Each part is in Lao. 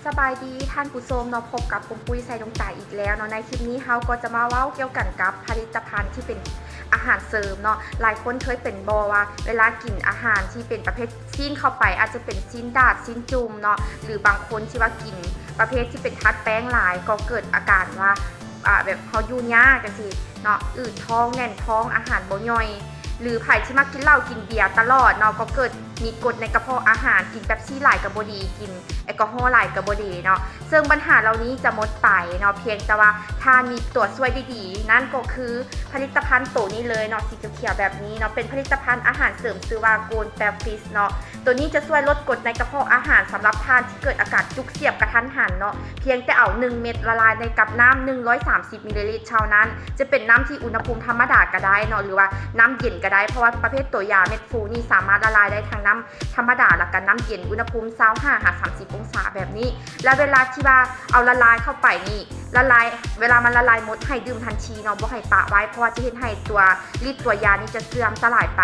ສະບາຍດີທ່ານຜູ້ຊົມເນາະ, ພົບກັບປຸ້ມປຸ້ຍ ໄຊດົງຕາ ອີກແລ້ວເນາະ. ໃນຄລິບນີ້ເຮົາກໍຈະມາເວົ້າກ່ຽວກັນກັບຜະລິດຕະພັນທີ່ເປັນອາຫານເສີມເນາະ. ຫຼາຍຄົນເຄີຍເປັນບໍ່ວ່າ ເວລາກິນອາຫານທີ່ເປັນປະເພດຊີ້ນເຂົ້າໄປ ອາດຈະເປັນຊີ້ນດາດ ຊີ້ນຈຸ່ມເນາະ ຫຼືບາງຄົນທີ່ວ່າກິນປະເພດທີ່ເປັນທາດແປ້ງຫຼາຍ ກໍເກີດອາການວ່າ ອາ ແບບເຮົາຢູ່ຍາກຈັ່ງຊີ້ເນາະ, ອືດທ້ອງ ແໜ້ນທ້ອງ ອາຫານບໍ່ຍ່ອຍ ຫຼືໃຜທີ່ມັກກິນເຫຼົ້າກິນເບຍຕະຫຼອດເນາະ ກໍເກີດມີກົດໃນກະເພາະອາຫານ, ກິນເປັບຊີຫຼາຍກໍບໍ່ດີ, ກິນແອລກໍຮໍຫຼາຍກໍບໍ່ດີເນາະ. ເຊິ່ງບັນຫາເຫຼົ່ານີ້ຈະໝົດໄປເນາະ ພຽງແຕ່ວ່າທ່ານມີຕົວຊ່ວຍດີໆ ນັ້ນກໍຄືຜະລິດຕະພັນໂຕນີ້ເລີຍເນາະ, ສີຂຽວໆແບບນີ້ເນາະ, ເປັນຜະລິດຕະພັນອາຫານເສີມ ຊື່ວ່າ Gold Fat Fish ເນາະ. ໂຕນີ້ຈະຊ່ວຍລົດກົດໃນກະເພາະອາຫານ ສຳລັບທ່ານທີ່ເກີດອາການຈຸກສຽບກະທັນຫັນເນາະ. ພຽງແຕ່ເອົາໜຶ່ງເມັດລະລາຍໃນກັບນ້ຳໜຶ່ງຮ້ອຍສາມສິບມິນລີລິດເທົ່ານັ້ນ, ຈະເປັນນ້ຳທີ່ອຸນຫະພູມທຳມະດາກໍໄດ້ເນາະ ຫຼືວ່ານ້ຳເຢັນກໍໄດ້, ເພາະວ່າປະເພດໂຕຢາເມັດຟູນີ້ສາມາດລະລາຍໄດ້ທັງນ້ຳທຳມະດາ ແລະກະນ້ຳເຢັນ ອຸນຫະພູມຊາວຫ້າຫາສາມສິບອົງສາແບບນີ້. ແລະເວລາທີ່ວ່າເອົາລະລາຍເຂົ້າໄປນີ້ ລະລາຍ ເວລາມັນລະລາຍໝົດໃຫ້ດື່ມທັນທີເນາະ, ບໍ່ໃຫ້ປະໄວ້ ເພາະວ່າຈະເຮັດໃຫ້ຕົວລິດຕົວຢານີ້ຈະເສື່ອມສະຫຼາຍໄປ.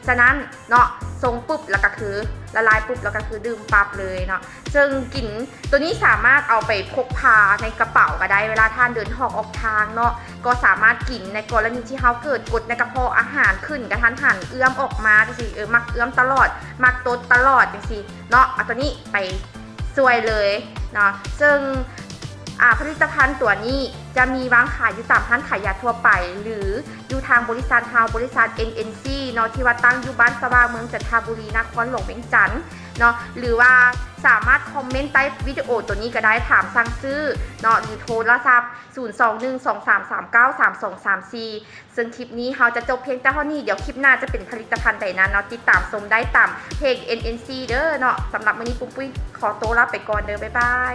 ສະນັ້ນເນາະ ຊົງປຸບແລ້ວກໍຄື ລະລາຍປຸບແລ້ວກໍຄືດື່ມປັບເລີຍເນາະ. ເຊິ່ງກິນໂຕນີ້ສາມາດເອົາໄປພົກພາໃນກະເປົາກໍໄດ້ ເວລາທ່ານເດີນອອກອອກທາງເນາະ, ກໍສາມາດກິນໃນກໍລະນີທີ່ເຮົາເກີດກົດໃນກະເພາະອາຫານຂຶ້ນກະທັນຫັນ ເອື້ອມອອກມາຈັ່ງຊີ້ ເອີ ມັກເອື້ອມຕະຫຼອດ ມັກຕົດຕະຫຼອດຈັ່ງຊີ້ເນາະ, ເອົາໂຕນີ້ໄປຊ່ວຍເລີຍເນາະ. ເຊິ່ງ ອາ ຜະລິດຕະພັນຕົວນີ້ຈະມີວາງຂາຍຢູ່ຕາມຮ້ານຂາຍຢາທົ່ວໄປ ຫຼືຢູ່ທາງບໍລິສັດເຮົາ ບໍລິສັດ ເອັນເອັນຊີ ເນາະ ທີ່ວ່າຕັ້ງຢູ່ບ້ານສະຫວ່າງ ເມືອງຈັນທະບູລີ ນະຄອນຫຼວງວຽງຈັນເນາະ, ຫຼືວ່າສາມາດຄອມເມັນໃຕ້ວິດີໂອໂຕນີ້ກໍໄດ້ ຖາມສັ່ງຊື້ເນາະ ຫຼືໂທລະສັບ ສູນສອງໜຶ່ງສອງສາມສາມເກົ້າສາມສອງສາມສີ່. ເຊິ່ງຄລິບນີ້ເຮົາຈະຈົບພຽງແຕ່ເທົ່ານີ້, ດຽວຄລິບໜ້າຈະເປັນຜະລິດຕະພັນໃດນັ້ນເນາະ ຕິດຕາມຊົມໄດ້ຕາມເພຈ ເອັນເອັນຊີ ເດີເນາະ. ສຳລັບມື້ນີ້ປຸ້ມປຸ້ຍຂໍໂຕລາໄປກ່ອນເດີ ບາຍບາຍ.